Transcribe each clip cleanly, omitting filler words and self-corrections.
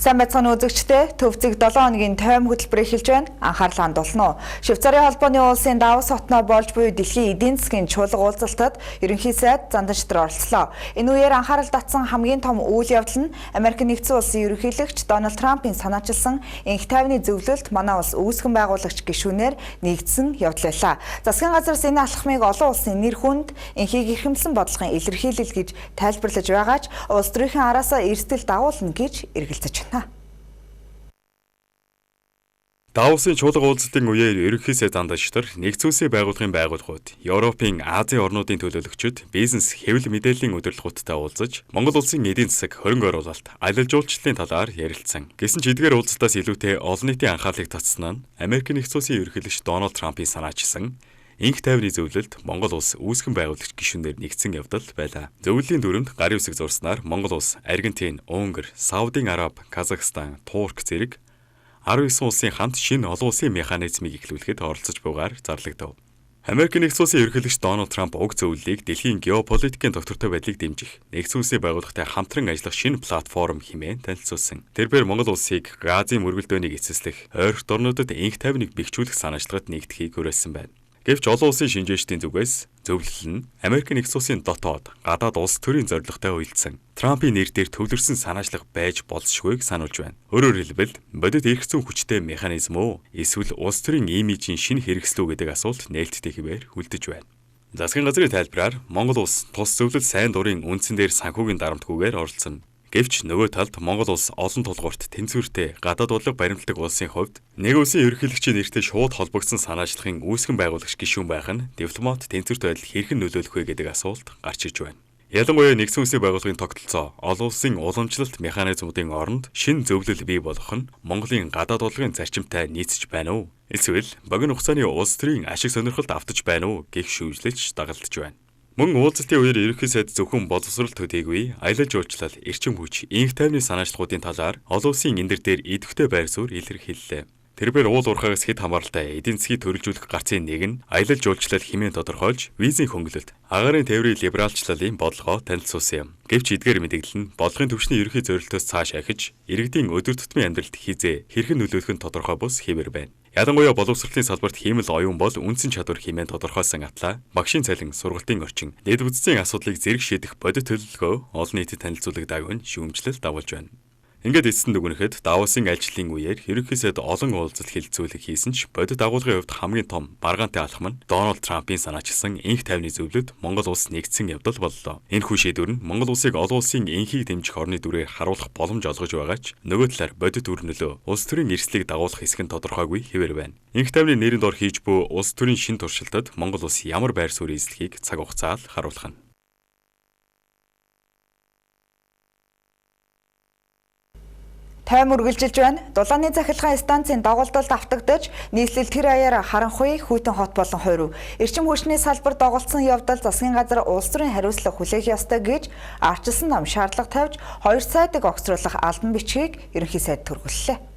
Сайн байцгаана үзэгчдээ. Төв зэг 7 хоногийн тойм хөтөлбөр эхэлж байна. Анхаарлаа хандуулна уу. Швейцарын холбооны улсын Давос хотноо болж буй дэлхийн эдийн засгийн чуулга уулзалтад ерөнхий сайд Зандан Шитраа оролцлоо. Энэ үеэр анхаарал татсан хамгийн том үйл явдал нь Америк нэгдсэн улсын ерөнхийлөгч Дональд Трампын санаачилсан энх тайвны зөвлөлт манай улс үүсгэн байгуулагч гишүүнээр нэгдсэн явдал байлаа. Засгийн газраас энэ алхмыг олон улсын нэр хүнд энхийг эрхэмлэн бодлогын илэрхийлэл гэж тайлбарлаж байгаа ч улс төрийн араасаа эрсдэл дагуулна гэж эргэлзэж байна. Давосын чуулга уулзалтын үеэр ерөнхий сайд Зандан Шитар нэгдсэн улсын байгууллагын байгууллагууд, Европын, Азийн орнуудын төлөөлөгчид, бизнес, хэвлэл мэдээллийн удирдлагуудтай уулзаж, Монгол улсын эдийн засаг, хөрөнгө оруулалт, аялал жуулчлалын талаар ярилцсан. Гэсэн ч эдгээр уулзалтаас илүүтэй олон нийтийн анхаарлыг татсан нь Америк нэгдсэн улсын ерөнхийлөгч Дональд Трампын санаачилсан энх тайвны зөвлөлд Монгол улс үүсгэн байгуулагч гишүүнээр нэгдсэн явдал байлаа. Зөвлөлийн дүрэмд гарын үсэг зурснаар Монгол улс, Аргентин, Унгар, Саудын Араб, Казахстан, Турк зэрэг 19 улсын хамт шинэ олон улсын механизмыг эхлүүлэхэд оролцож буйгаар зарлагдав. Америк нэгдсэн улсын ерөнхийлөгч Дональд Трамп уг зөвлөлийг дэлхийн геополитикийн тогтвортой байдлыг дэмжих, нэгдсэн улсын байгууллагатай хамтран ажиллах шинэ платформ хэмээн танилцуулсан. Тэрбээр Монгол улсыг газын мөргөлдөөнийг эцэслэх, ойрхот орнуудад энх тайвныг бэхжүүлэх санаачлагад нэгдэхийг уриалсан байна. Гэвч олон улсын шинжээчдийн зүгээс зөвлөл нь Америк нэгдсэн улсын дотоод, гадаад улс төрийн зорилготой уялдсан. Трампын нэр дээр төвлөрсөн санаачлах байж болзошгүйг сануулж байна. Өөрөөр хэлбэл, бодит эрх зүйн хүчтэй механизм үү эсвэл улс төрийн имижийн шинэ хэрэгсэл үү гэдэг асуулт нээлттэй хэвээр үлдэж байна. Засгийн газрын тайлбараар Монгол улс тус зөвлөл сайн дурын үндсэн дээр санхүүгийн дарамтгүйгээр оролцсон. Гэвч нөгөө талд Монгол улс олон тулгуурт тэнцвэртэй гадаад бодлого баримтлагдаг улсын хувьд нэг улсын ерөнхийлөгчийн нэртэй шууд холбогдсон санаачлахын үүсгэн байгуулагч гишүүн байх нь дипломат тэнцвэрт байдал хэрхэн нөлөөлөх вэ гэдэг асуулт гарч ирж байна. Ялангуяа нэгдсэн улсын байгууллагын тогтолцоо, олон улсын уламжлалт механизмуудын оронд шинэ зөвлөл бий болгох нь Монголын гадаад бодлогын зарчимтай нийцэж байна уу? Эсвэл богино хугацааны улс төрийн ашиг сонирхолд автаж байна уу гэх шүүмжлэлч дагалдаж байна. Мөн уулзалтын үеэр ерөнхий сайд зөвхөн боловсрол төдийгүй аялал жуулчлал, эрчим хүч, энх тайвны санаачлагуудын талаар олон улсын эндэр дээр идэвхтэй байр суурь илэрхийллээ. Тэрбээр уул уурхаагаас хэд хамааралтай эдийн засгийг төрөлжүүлэх гарцын нэг нь аялал жуулчлал хэмээн тодорхойлж визийн хөнгөлөлт, агаарын тээврийн либералчлалын бодлогоо танилцуулсан юм. Гэвч эдгээр мэдээлэл нь бодлогын түвшний ерөнхий зорилтоос цааш ахиж, иргэдийн өдөр тутмын амьдралд хизээ хэрхэн нөлөөлөх нь тодорхой бус хэвээр байна. Ялангуяа боловсролын салбарт хиймэл оюун бол үндсэн чадвар хэмээн тодорхойлсон атлаа багшийн цалин, сургалтын орчин, дэд бүтцийн асуудлыг зэрэг шийдэх бодит төлөвлөгөө олон нийтэд танилцуулагдаагүй нь шүүмжлэл дагуулж байна. Ингээд эцэст дүгнэхэд Давосын айлчлалын үеэр ерөнхий сайд олон уулзалт хэлэлцүүлэг хийсэн ч бодит агуулгын хувьд хамгийн том маргаантай алхам нь Дональд Трампын санаачилсан энх тайвны зөвлөлд Монгол улс нэгдсэн явдал боллоо. Энэхүү шийдвэр нь Монгол улсыг олон улсын энхийг дэмжих орны дүрээр харуулах боломж олгож байгаа ч нөгөө талаар бодит үр нөлөө улс төрийн эрсдлийг дагуулах хэсэг нь тодорхойгүй хэвээр байна. Энх тайвны нэрийн дор хийж буй улс төрийн шин туршилтад Монгол улс ямар байр суурь эзлэхийг цаг хугацаа л харуулах нь. Тойм үргэлжилж байна. Дулааны захилгаан станцын доголдолд автагдаж, нийслэл тэр аяар Харанхуй, Хүйтэн хот болон Хувирв. Эрчим хүчний салбар доголдсон явдал засгийн газар улс төрийн хариуцлага хүлээх ёстой гэж арчилсан нам шаардлага тавьж, хоёр сайдыг огцруулах албан бичгийг ерөнхий сайд төргөллөө.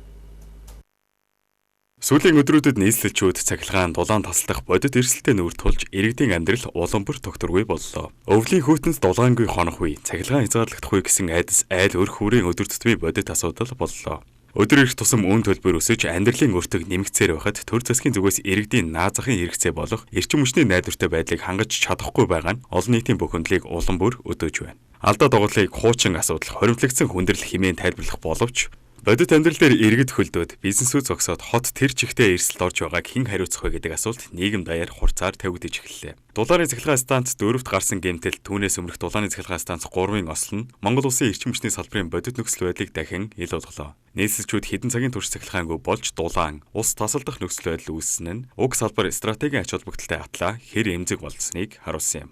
Сүүлийн өдрүүдэд нийслэлчүүд цахилгаан дулаан тасалдах бодит эрсдэлтэй нүүр тулж иргэдийн амьдрал улам бүр тогтворгүй боллоо. Өвлийн хүйтэнс дулаангүй хонох үе, цахилгаан хязгаарлагдах үе гэсэн айдас айл өрх хүрийн өдөр тутмын бодит асуудал боллоо. Өдөр ирэх тусам үн төлбөр өсөж амьдралын өртөг нэмэгдсээр байхад төр засгийн зүгээс иргэдийн наад захын хэрэгцээ болох эрчим хүчний найдвартай байдлыг хангаж чадахгүй байгаа нь олон нийтийн бухимдлыг улам бүр өдөөж байна. Алдаа догтлыг хуучин асуудал, хоримтлагдсан хүндрэл хэмээн тайлбарлах боловч бодит амьдрал дээр иргэд хөлдөөд бизнесүүд зогсоод хот тэр чигтээ эрсдэлд орж байгааг хэн хариуцах вэ гэдэг асуулт нийгэм даяар хурцаар тавигдаж эхэллээ. Дулааны цахилгаан станц дөрөвт гарсан гэмтэл түүнээс өмнөх дулааны цахилгаан станц 3-ын осол нь Монгол улсын эрчим хүчний салбарын бодит нөхцөл байдлыг дахин ил болголоо. Нийслэлчүүд хэдэн цагийн турш цахилгаангүй болж дулаан, ус тасалдах нөхцөл байдал үүссэн нь уг салбар стратегийн ач холбогдолтой атлаа хэр эмзэг болцсныг харуулсан юм.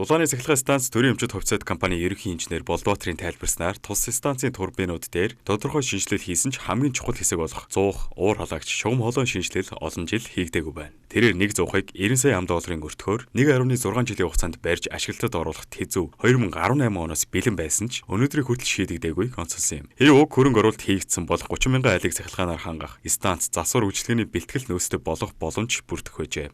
Дулааны цахилгаан станц төрийн өмчит хувьцаат компани ерөнхий инженер Болдбаатрын тайлбарснаар тус станцын турбинууд дээр тодорхой шинжилэл хийсэн ч хамгийн чухал хэсэг болох зуух, уур халагч, шугам холоон шинжилэл олон жил хийгдээгүй байна. Тэрээр нэг зуухыг 90 сая ам долларын өртгөөр 1.6 жилийн хугацаанд барьж ашиглалтад оруулах тэзүү 2018 оноос бэлэн байсан ч өнөөдрийг хүртэл шийдэгдээгүй онцолсон юм. Хэрэв уг хөрөнгө оруулалт хийгдсэн бол 30 мянган айлыг цахилгаанаар хангах станц засвар үйлчилгээний бэлтгэл нөөцтэй болох боломж бүрдэх байжээ.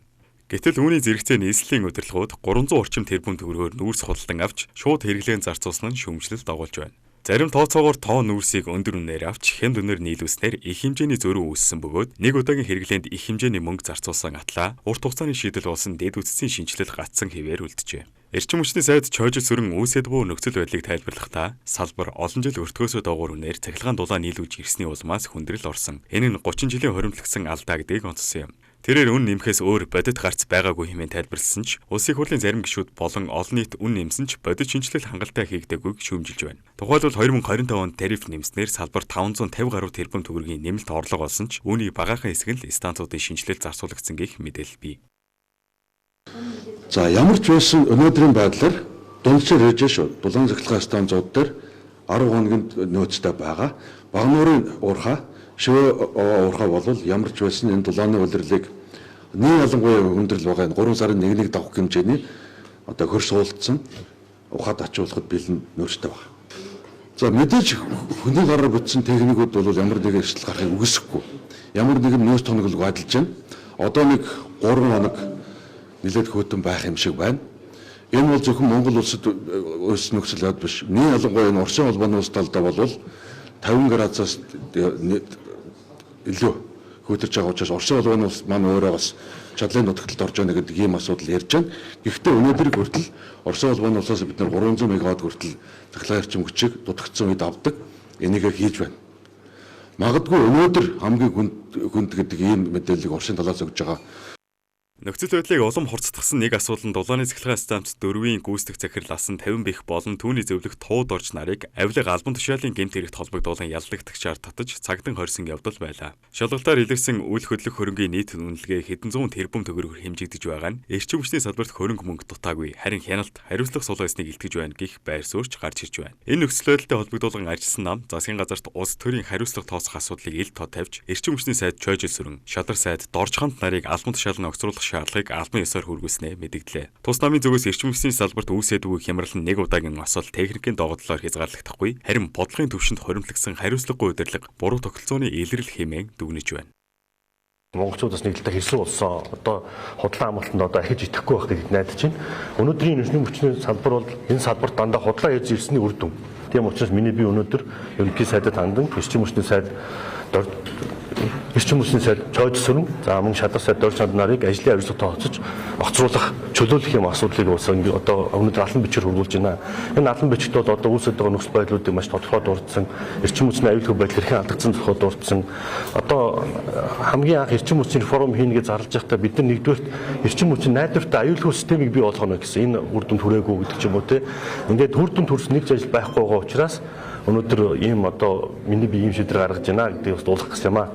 Гэтэл үүний зэрэгцээ нийслэлийн удирдлагууд 300 орчим тэрбум төгрөгөөр нүүрс худалдан авч шууд хэрэглээнд зарцуулсан нь шүүмжлэл дагуулж байна. Зарим тооцоогоор тоо нүүрсийг өндөр үнээр авч хямд үнээр нийлүүлснээр их хэмжээний зөрүү үүссэн бөгөөд нэг удаагийн хэрэглээнд их хэмжээний мөнгө зарцуулсан атлаа урт хугацааны шийдэл болсон дэд бүтцийн шинэчлэл гацсан хэвээр үлджээ. Эрчим хүчний сайд Чойжил Сүрэн үүсэд буй нөхцөл байдлыг тайлбарлахдаа салбар олон жил өртгөөсөө доогуур үнээр цахилгаан дулаан нийлүүлж ирсний улмаас хүндрэл орсон. Энэ нь 30 жилийн хоримтлагдсан алдаа гэдгийг онцлсон юм. Тэрээр үн нэмэхээс өөр бодит гарц байгаагүй хэмээн тайлбарласан ч Улсын их хурлын зарим гишүүд болон олон нийт үн нэмсэн ч бодит шинэчлэл хангалттай хийгдэггүйг шүүмжилж байна. Тухайлбал 2025 онд тариф нэмснээр салбар 550 гаруй тэрбум төгрөгийн нэмэлт орлого олсон ч үүний багаахан хэсэг нь л станцуудын шинэчлэл зарцуулагдсан гэх мэдээлэл бий. За ямар ч байсан өнөөдрийн байдлаар дунджаар ярьж шүү. Дулаан цахилгаан станцууд дээр 10 хоногийн нөөцтэй байгаа. Багануурын уурхай, шивээ уурхай бол ямар ч байсан энэ дулааны улирлыг нэг ялангуяа хүндрэл байгаа энэ 3 сарын 1-ийг давах хэмжээний одоо хөр суулдсан ухаад ачуулахад бэлэн нөөцтэй байна. За мэдээж хүний гараар бүтсэн техникүүд бол ямар нэгэн эрсдэл гарахыг үгүйсэхгүй. Ямар нэгэн нөөц тоноглог адилж байна. Одоо нэг 3 хоног нэлээд хөтөн байх юм шиг байна. Энэ бол зөвхөн Монгол улсад үүссэн нөхцөл байдал биш. Нэг ялангуяа энэ Оросын холбооны улс талдаа бол 50 градусаас илүү хөдөрж байгаа учраас Оросын холбооны улс маань өөрөө бас чадлын дутагдалд орж байгаа гэдэг ийм асуудал ярьж байна. Гэхдээ өнөөдрийг хүртэл Оросын холбооны улсаас бид нар 300 мегаватт хүртэл цахилгаан эрчим хүчийг дутагдсан үед авдаг. Энийгээ хийж байна. Магадгүй өнөөдөр хамгийн хүнд гэдэг ийм мэдээллийг Оросын талаас өгж байгаа. Нөхцөл байдлыг улам хурцдагсан нэг асуудал нь дулааны цахилгаан станц 4-ийн гүйцэтгэх захирал асан 50 бэх болон түүний зөвлөх тууд орж нарыг авилга албан тушаалын гэмт хэрэгт холбогдуулан яллагдагчаар татаж цагдан хорьсон явдал байлаа. Шалгалтаар илэрсэн үл хөдлөх хөрөнгийн нийт үнэлгээ хэдэн зуун тэрбум төгрөгөөр хэмжигдэж байгаа нь эрчим хүчний салбарт хөрөнгө мөнгө дутаагүй харин хяналт хариуцлага сул байсныг илтгэж байна гэх байр суурьч гарч ирж байна. Энэ нөхцөл байдалтай холбогдуулан ажилласан нам засгийн газарт улс төрийн хариуцлага тооцох асуудлыг ил тод тавьж эрчим хүчний сайд Чойжил Сүрэн, шалар сайд Доржханд нарыг албан тушаалын огцруулах шаардлагыг албан ёсоор хүргүүлснээ мэдэгдлээ. Тус намын зүгээс эрчим хүчний салбарт үүсээд буй хямрал нь нэг удаагийн осол техникийн догдлоор хязгаарлагдахгүй харин бодлогын түвшинд хоримтлагдсан хариуцлагагүй удирдлага буруу тогтолцооны илрэл хэмээн дүгнэж байна. Монголчууд бас нэг талдаа хэрсүү болсон. Одоо худлаа амралтанд одоо ахиж итгэхгүй байх гэдэгт найдаж байна. Өнөөдрийн эрчим хүчний салбар бол энэ салбарт дандаа худлаа хийж ирсний үр дүн. Тийм учраас миний би өнөөдөр ерөнхий сайдад хандан эрчим хүчний сайд эрчим хүчний сайд Чойж Сүрэн, за мөн шалар сайд Дорж ханд нарыг ажлын хариуцлага тооцож огцруулах, чөлөөлөх юм асуудлыг бас одоо өнөөдөр алан бичгээр хүргүүлж байна. Энэ алан бичигт бол одоо үүсэж байгаа нөхцөл байдлуудыг маш тодорхой дурдсан, эрчим хүчний аюулгүй байдал хэрхэн алдагдсан тодорхой дурдсан. Одоо хамгийн анх эрчим хүчний реформ хийнэ гэж зарлж байхдаа бид нар нэгдүгээрт эрчим хүчний найдвартай аюулгүй системийг бий болгоно гэсэн энэ үр дүнд хүрээгүй гэдэг ч юм уу те. Ингээд үр дүнд хүрсэн нэг ч ажил байхгүй байгаа учраас өнөөдөр ийм одоо миний би ийм шийдвэр гаргаж байна гэдгийг бас дуулах гэсэн юм аа.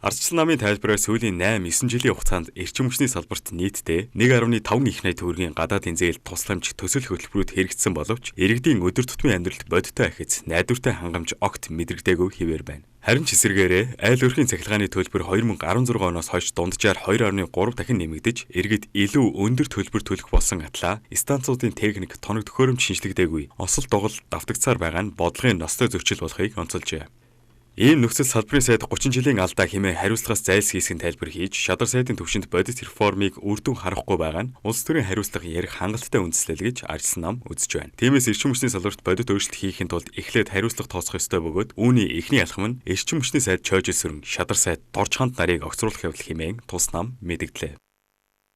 Ардчилсан намын тайлбараар сүүлийн 8-9 жилийн хугацаанд эрчим хүчний салбарт нийтдээ 1.5 их 80 төгрөгийн гадаадын зээл тусламж төсөл хөтөлбөрүүд хэрэгжсэн боловч иргэдийн өдөр тутмын амьдралд бодиттой ахиц найдвартай хангамж огт мэдрэгдээгүй хэвээр байна. Харин ч эсэргээрээ айл өрхийн цахилгааны төлбөр 2016 оноос хойш дунджаар 2.3 дахин нэмэгдэж иргэд илүү өндөр төлбөр төлөх болсон атлаа станцуудын техник тоног төхөөрөмж шинэчлэгдээгүй осол догол давтагцаар байгаа нь бодлогын ностой зөрчил болохыг онцолжээ. Ийм нөхцөл салбарын сайд 30 жилийн алдаа хэмээн хариуцлагаас зайлсхийсгийн тайлбар хийж шадар сайдын түвшинд бодит реформыг үр дүн харахгүй байгаа нь улс төрийн хариуцлага ярих хангалттай үндэслэл гэж ардчилсан нам үзэж байна. Тиймээс эрчим хүчний салбарт бодит өөрчлөлт хийхин тулд эхлээд хариуцлага тооцох ёстой бөгөөд үүний эхний алхам нь эрчим хүчний сайд Чойжил Сүрэн, шадар сайд Доржханд нарыг огцруулах явдал хэмээн тус нам мэдэгдлээ.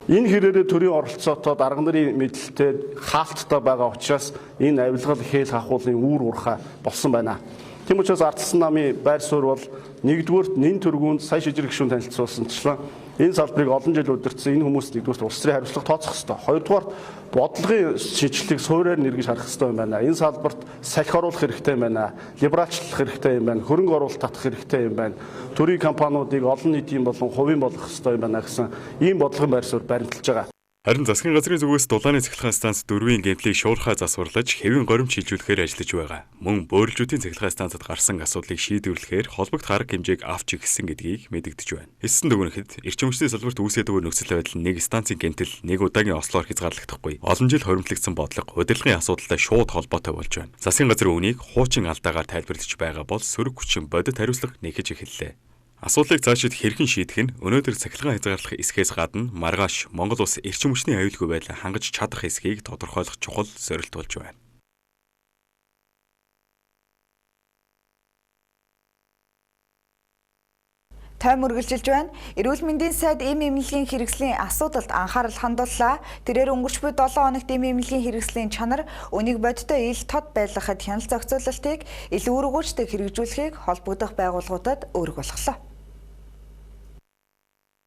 Энэ хэрээрээ төрийн оролцоотой дарга нарын мэдлэлтэй хаалттай байгаа учраас энэ авилгал хээл хахуулын үүр уурхай болсон байна. Тийм учраас ардчилсан намын байр суурь бол нэгдүгээрт нэн төргүүнд сая шижир гишүүн танилцуулсанчлан энэ салбарыг олон жил удирдсан энэ хүмүүс нэгдүгээрт улс төрийн хариуцлага тооцох ёстой. Хоёрдугаарт бодлогын шийдлийг суурьаар нэргэж харах ёстой юм байна. Энэ салбарт салхи оруулах хэрэгтэй юм байна. Либералчлах хэрэгтэй юм байна. Хөрөнгө оруулалт татах хэрэгтэй юм байна. Төрийн компаниудыг олон нийтийн болон хувийн болгох ёстой юм байна гэсэн ийм бодлогын байр суурь баримталж байгаа. Харин засгийн газрын зүгээс дулааны цахилгаан станц 4-ийн гэмтлийг шуурхай засварлаж хэвийн горимч шилжүүлэхээр ажиллаж байгаа. Мөн бөөрөлжүүдийн цахилгаан станцад гарсан асуудлыг шийдвэрлэхээр холбогдох арга хэмжээг авч эхэлсэн гэдгийг мэдэгдэж байна. Эссэн дүгнэхэд эрчим хүчний салбарт үүсээд буй нөхцөл байдал нэг станцын гэмтэл нэг удаагийн ослоор хязгаарлагдахгүй. Олон жил хоримтлагдсан бодлого удирдлагын асуудалтай шууд холбоотой болж байна. Засгийн газар үүнийг хуучин алдаагаар тайлбарлаж байгаа бол сөрөг хүчин бодит хариуцлага нэхэж эхэллээ. Асуудлыг цаашид хэрхэн шийдэх нь өнөөдөр цахилгаан хязгаарлах эсхээс гадна маргааш Монгол улс эрчим хүчний аюулгүй байдлаа хангаж чадах эсхийг тодорхойлох чухал зорилт болж байна. Тойм үргэлжилж байна. Эрүүл мэндийн сайд эм эмнэлгийн хэрэгслийн асуудалд анхаарал хандууллаа. Тэрээр өнгөрч буй 7 хоногт эм эмнэлгийн хэрэгслийн чанар, үнийг бодиттой ил тод байлгахад хяналт зохицуулалтыг илүү үр өгөөжтэй хэрэгжүүлэхийг холбогдох байгууллагуудад үүрэг болголоо.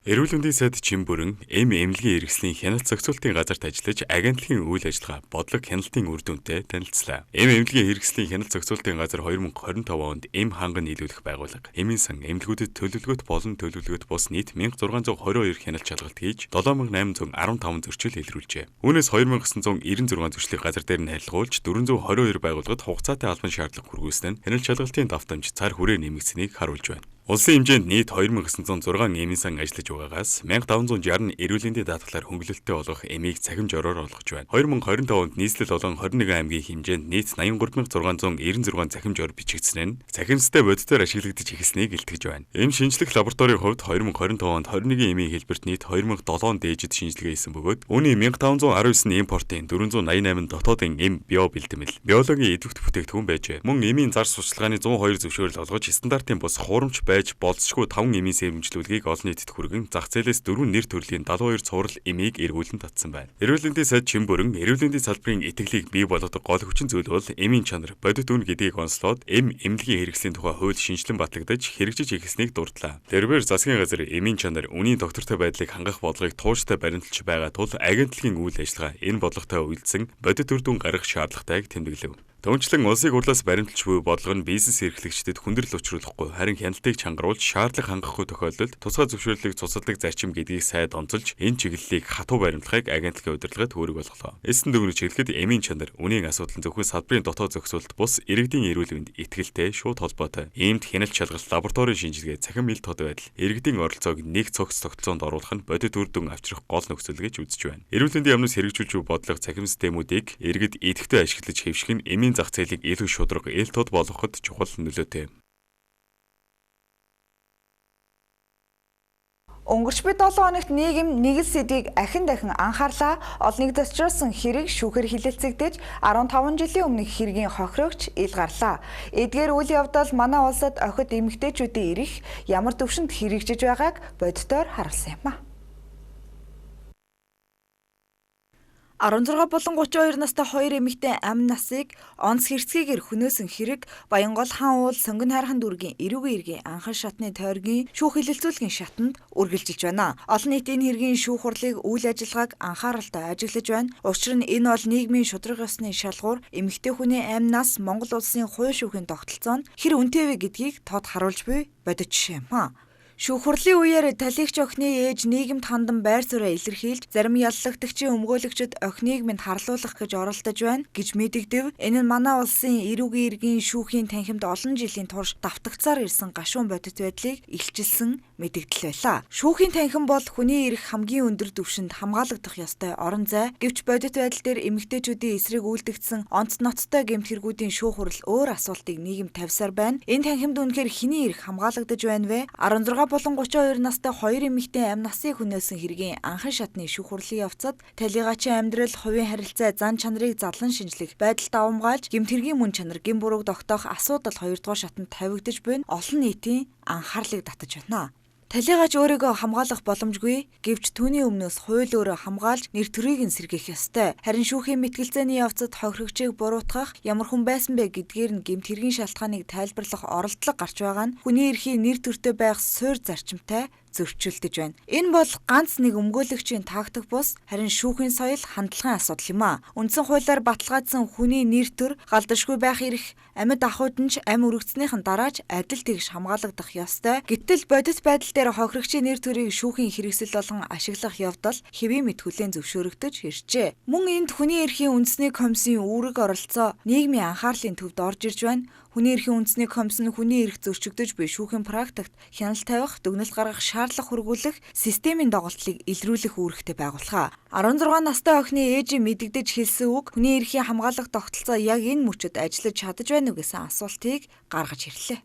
Эрүүл мэндийн сайд Чимбүрэн эм эмнэлгийн хэрэгслийн хяналт зохицуултын газарт ажиллаж агентлагийн үйл ажиллагаа, бодлого хяналтын үр дүнтэй танилцлаа. Эм эмнэлгийн хэрэгслийн хяналт зохицуултын газар 2025 онд эм ханган нийлүүлэх байгууллага, эмийн сан, эмнэлгүүдэд төлөвлөгөөт болон төлөвлөгөөт бус нийт 1622 хяналт шалгалт хийж 7815 зөрчил илрүүлжээ. Үүнээс 2996 зөрчлийг газар дээр нь харилцуулж 422 байгууллагад хугацаатай албан шаардлага хүргүүлсэн нь хяналт шалгалтын давтамж цар хүрээ нэмэгдсэнийг харуулж байна. Улсын хэмжээнд нийт 2906 эмийн сан ажиллаж байгаагаас 1560 эрүүл мэндийн даатгалаар хөнгөлөлттэй болгох эмийг цахим жороор олгож байна. 2025 онд нийслэл болон 21 аймгийн хэмжээнд нийт 83696 цахим жор бичигдсэн нь цахимстай бодитоор ашиглагдаж эхэлснийг илтгэж байна. Эм шинжлэх лабораторийн хувьд 2025 онд 21 эмийн хэлбэрт нийт 2007 дээжид шинжилгээ хийсэн бөгөөд үүний 1519 нь импортын, 488 нь дотоодын эм био бэлтгэл, биологийн идэвхт бүтээгдэхүүн байжээ. Мөн эмийн зар сурталчилгааны 102 зөвшөөрөл олгож стандартын бус хуурамч байж болзошгүй 5 эмийн сэрэмжлүүлгийг олон нийтэд хүргэн зах зээлээс 4 нэр төрлийн 72 цуврал эмийг эргүүлэн татсан байна. Эрүүл мэндийн сайд Чимбүрэн эрүүл мэндийн салбарын итгэлийг бий болгодог гол хүчин зүйл бол эмийн чанар, бодит үн гэдгийг онцлоод эм эмнэлгийн хэрэгслийн тухай хууль шинжилэн батлагдаж хэрэгжиж эхэлснийг дурдлаа. Тэрбээр засгийн газар эмийн чанар, үнийн доктортой байдлыг хангах бодлогыг тууштай баримталж байгаа тул агентлагийн үйл ажиллагаа энэ бодлоготой уялдсан бодит үр дүн гаргах шаардлагатайг тэмдэглэв. Түүнчлэн улсыг хурлаас баримталж буй бодлого нь бизнес эрхлэгчдэд хүндрэл учруулахгүй, харин хяналтыг чангаруулж шаардлага хангахгүй тохиолдолд тусгай зөвшөөрлийг цуцалдаг зарчим гэдгийг сайд онцолж энэ чиглэлийг хатуу баримтлахыг агентлагийн удирдлагад үүрэг болголоо. Эцэс дүгнэж хэлэхэд эмийн чанар, үнийн асуудал нь зөвхөн салбарын дотоод зохицуулалт бус иргэдийн эрүүл мэнд итгэлтэй шууд холбоотой. Иймд хяналт шалгалт, лабораторийн шинжилгээ, цахим ил тод байдал, иргэдийн оролцоог нэг цогц тогтолцоонд оруулах нь бодит үр дүн авчрах гол нөхцөл гэж үзэж байна. Эрүүл мэндийн яамнаас хэрэгжүүлж буй бодлого цахим системүүдийг иргэд идэвхтэй ашиглаж хэвших нь эмийн зах зээлийг илүү шударга, ил тод болгоход чухал нөлөөтэй. Өнгөрч буй 7 хоногт нийгэм нэг л сэдвийг ахин дахин анхаарлаа. Олныг зочруулсан хэрэг шүүхээр хилэлцэгдэж 15 жилийн өмнөх хэргийн хохирогч ил гарлаа. Эдгээр үйл явдал манай улсад охид эмэгтэйчүүдийн эрх ямар түвшинд хэрэгжиж байгааг бодитоор харуулсан юм а. 16 болон 32 настай хоёр эмэгтэй амь насыг онц хэрцгийгээр хөнөөсөн хэрэг Баянгол хаан уул Сонгон хайрхан дүүргийн эрүүгийн эргийн анхан шатны тойргийн шүүх хилэлцүүлгийн шатанд үргэлжилж байна. Олон нийт энэ хэргийн шүүх хурлыг үйл ажиллагааг анхааралтай ажиглаж байна. Учир нь энэ бол нийгмийн шударга ёсны шалгуур, эмэгтэй хүний амь нас Монгол улсын хууль шүүхийн тогтолцоо нь хэр үнэтэй вэ гэдгийг тод харуулж буй бодит жишээ юм а. Шүүх хурлын үеэр талигч охины ээж нийгэмд хандан байр сууриа илэрхийлж зарим яллагтагчийн өмгөөлөгчд охиныг минь харлуулах гэж оролдож байна гэж мэдэгдэв. Энэ нь манай улсын эрүүгийн эргийн шүүхийн танхимд олон жилийн турш давтагцаар ирсэн гашуун бодит байдлыг илчилсэн мэдэгдэл байлаа. Шүүхийн танхим бол хүний эрх хамгийн өндөр түвшинд хамгаалагдах ёстой орон зай. Гэвч бодит байдал дээр эмэгтэйчүүдийн эсрэг үйлдэгдсэн онц ноцтой гэмт хэрэгүүдийн шүүх хурал өөр асуултыг нийгэм тавьсаар байна. Энэ танхимд үнэхээр хэний эрх хамгаалагдаж байна вэ? 16 болон 32 настай хоёр эмэгтэй амь насыг хөнөөсөн хэргийн анхан шатны шүүх хурлын явцад талигачийн амьдрал, хувийн харилцаа, зан чанарыг задлан шинжлэх, байдал давамгайлж гэмт хэргийн мөн чанар, гэм бурууг тогтоох асуудал хоёрдугаар шатанд тавигдаж буй нь олон нийтийн анхаарлыг татаж байна. Талигач өөрийгөө хамгаалах боломжгүй, гэвч түүний өмнөөс хууль өөрөө хамгаалж нэр төрийг нь сэргээх ёстой. Харин шүүхийн мэтгэлцээний явцад хохирогчийг буруутгах, ямар хүн байсан бэ гэдгээр нь гэмт хэргийн шалтгааныг тайлбарлах оролдлого гарч байгаа нь хүний эрхийн нэр төртэй байх суурь зарчимтай зөрчилдөж байна. Энэ бол ганц нэг өмгөөлөгчийн тактик бус харин шүүхийн соёл хандлагын асуудал юм а. Үндсэн хуулиар баталгаажсан хүний нэр төр галдашгүй байх эрх амьд ахуйд нь ч амь өргөцснийхэн дараач адил тэгш хамгаалагдах ёстой. Гэтэл бодит байдал дээр хохирогчийн нэр төрийг шүүхийн хэрэгсэл болгон ашиглах явдал хэвийн мэд хүлээн зөвшөөрөгдөж иржээ. Мөн энд хүний эрхийн үндэсний комиссийн үүрэг оролцоо нийгмийн анхаарлын төвд орж ирж байна. Хүний эрхийн үндэсний комисс нь хүний эрх зөрчигдөж буй шүүхийн практикт хяналт тавих, дүгнэлт гаргах шаардлага хүргүүлэх, системийн доголдлыг илрүүлэх үүрэгтэй байгууллага. 16 настай охины ээжийн мэдэгдэж хэлсэн үг хүний эрхийн хамгаалах тогтолцоо яг энэ мөчөд ажиллаж чадаж байна уу гэсэн асуултыг гаргаж ирлээ.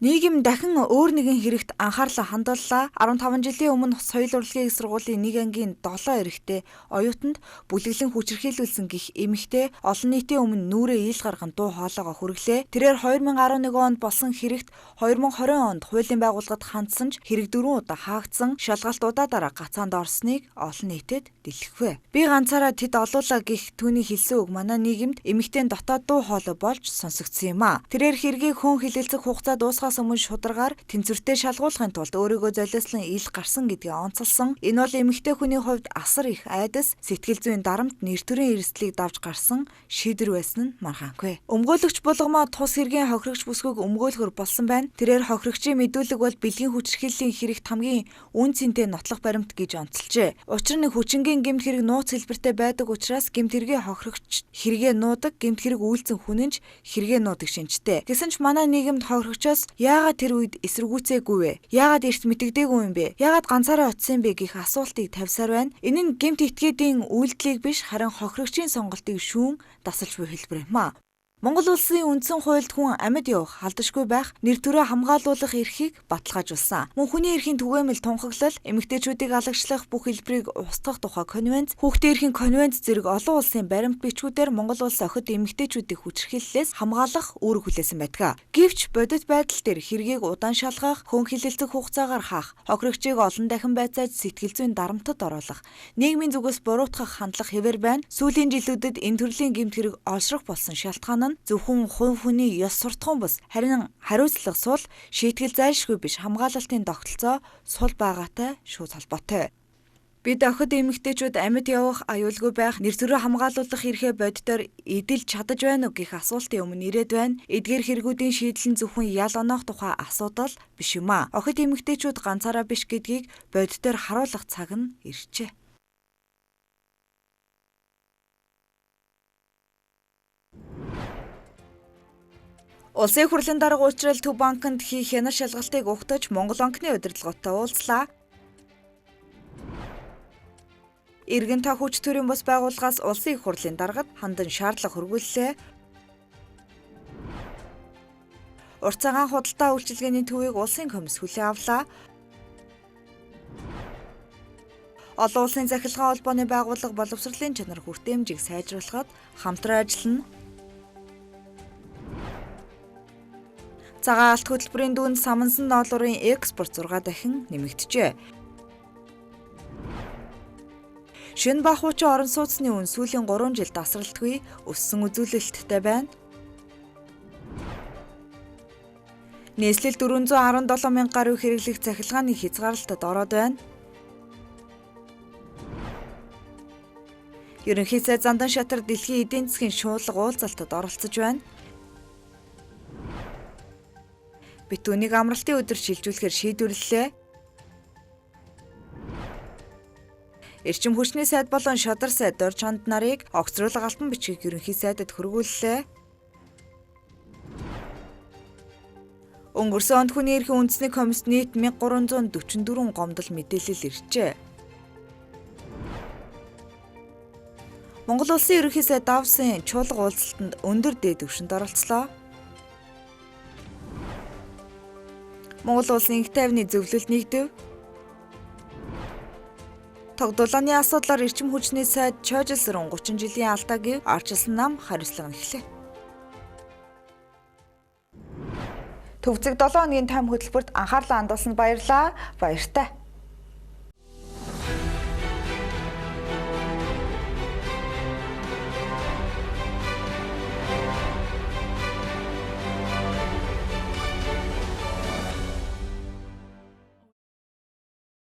Нийгэм дахин өөр нэгэн хэрэгт анхаарлаа хандууллаа. 15 жилийн өмнө соёл урлагийн их сургуулийн нэг ангийн 7 эрэгтэй оюутанд бүлэглэн хүчирхийлүүлсэн гих эмэгтэй олон нийтийн өмнө нүрээ ил гарган дуу хоолойгоо хүргэлээ. Тэрээр 2011 онд болсон хэрэгт 2020 онд хуулийн байгууллагад хандсан ч хэрэг 4 удаа хаагдсан, шалгалт удаа дараа гацаанд орсныг олон нийтэд дэлгэхвэ. Би ганцаараа тэд олуулаа гих түүний хэлсэн үг манай нийгэмд эмэгтэй дотоод дуу хоолой болж сонсогдсон юм а. Тэрээр хэргийг хүн хилэлцэх хугацаа дуусгаас өмнө шударгаар тэнцвэртэй шалгуулахын тулд өөрийгөө золиослон ил гарсан гэдгээ онцолсон. Энэ бол эмэгтэй хүний хувьд асар их айдас, сэтгэл зүйн дарамт, нэр төрийн эрсдлийг давж гарсан шийдвэр байсан нь маргаангүй. Өмгөөлөгч булгамаа тус хэргийн хохирогч бүсгүйг өмгөөлөхөр болсон байна. Тэрээр хохирогчийн мэдүүлэг бол бэлгийн хүчирхийллийн хэрэгт хамгийн үн цэнтэй нотлох баримт гэж онцолжээ. Учир нь хүчингийн гэмт хэрэг нууц хэлбэртэй байдаг учраас гэмт хэргийн хохирогч хэрэгээ нуудаг, гэмт хэрэг үйлдсэн хүн нь ч хэрэгээ нуудаг шинжтэй. Гэсэн ч манай нийгэмд хохирогчоос яагаад тэр үед эсэргүүцээгүй вэ? Яагаад эрт мэдэгдээгүй юм бэ? Яагаад ганцаараа очсон юм бэ гэх асуултыг тавьсаар байна. Энэ нь гэмт этгээдийн үйлдэлийг биш харин хохирогчийн сонголтыг шүүн дасалж буй хэлбэр юм аа. Монгол улсын үндсэн хуульд хүн амьд явах, халдашгүй байх, нэр төрөө хамгаалуулах эрхийг баталгаажуулсан. Мөн хүний эрхийн түгээмэл тунхаглал, эмэгтэйчүүдийг алагчлах бүх хэлбэрийг устгах тухай конвенц, хүүхдийн эрхийн конвенц зэрэг олон улсын баримт бичгүүдээр Монгол улс охид эмэгтэйчүүдийг хүчирхийллээс хамгаалах үүрэг хүлээсэн байдаг. Гэвч бодит байдал дээр хэргийг удаан шалгах, хүн хилэлцэх хугацаагаар хаах, хохирогчийг олон дахин байцааж сэтгэл зүйн дарамтад оруулах, нийгмийн зүгээс буруутгах хандлага хэвээр байна. Сүүлийн жилүүдэд энэ төрлийн гэмт хэрэг олшрох болсон шалтгаан нь зөвхөн хувь хүний ёс суртахуун бус харин хариуцлага сул, шийтгэл зайлшгүй биш хамгаалалтын тогтолцоо сул байгаатай шүүс холбоотой. Бид охид эмэгтэйчүүд амьд явах, аюулгүй байх, нэр төрөө хамгаалуулах эрхээ боддоор эдэлж чадаж байна уу гэх асуултын өмнө ирээд байна. Эдгээр хэрэгүүдийн шийдэл нь зөвхөн ял оноох тухай асуудал биш юм аа. Охид эмэгтэйчүүд ганцаараа биш гэдгийг боддоор харуулах цаг нь иржээ. Улсын их хурлын дарга уулзрал Төв банкнд хийх хянал шалгалтыг угтаж Монгол банкны удирдлагатай уулзлаа. Иргэн та хүч төрийн бус байгууллагаас улсын их хурлын даргад хандан шаардлага хөргүүллээ. Урт цагаан худалдаа үйлчилгээний төвийг улсын комисс хүлээн авлаа. Олон улсын захиргаан холбооны байгууллага боловсролын чанар хүртээмжийг сайжруулахад хамтран ажиллана. Цагаан алт хөтөлбөрийн дүнд самансан ноолуурын экспорт 6 дахин нэмэгджээ. Шинэ ба хуучин орон сууцны үн сүүлийн 3 жилд асралтгүй өссөн үзүүлэлттэй байна. Нийслэл 417 мянга гаруй хэрэглэх цахилгааны хязгаарлалтад ороод байна. Ерөнхий сайд Зандан Шатар дэлхийн эдийн засгийн шуулга уулзалтад оролцож байна. Битүүнийг амралтын өдөр шилжүүлэхээр шийдвэрлэлээ. Эрчим хүчний сайд болон шодар сайд Дорж ханд нарыг огцруулга алтан бичгийг ерөнхий сайдад хөргүүллээ. Өнгөрсөн онд хүний эрхийн үндэсний комисс нийт 1344 гомдол мэдээлэл иржээ. Монгол улсын ерөнхий сайд Давсын чуулга уулзалтанд өндөр дээд түвшинд оролцлоо. Монгол улсын инх тайвны зөвлөлд нэгдэв. Тогдуулааны асуудлаар эрчим хүчний сайд Чожилсрон 30 жилийн алдаа гэв арчилсан нам хариуцлага нэхлээ. Төвцөг 7 хоногийн тайм хөтөлбөрт анхаарлаа хандуулсанд баярлалаа. Баяртай.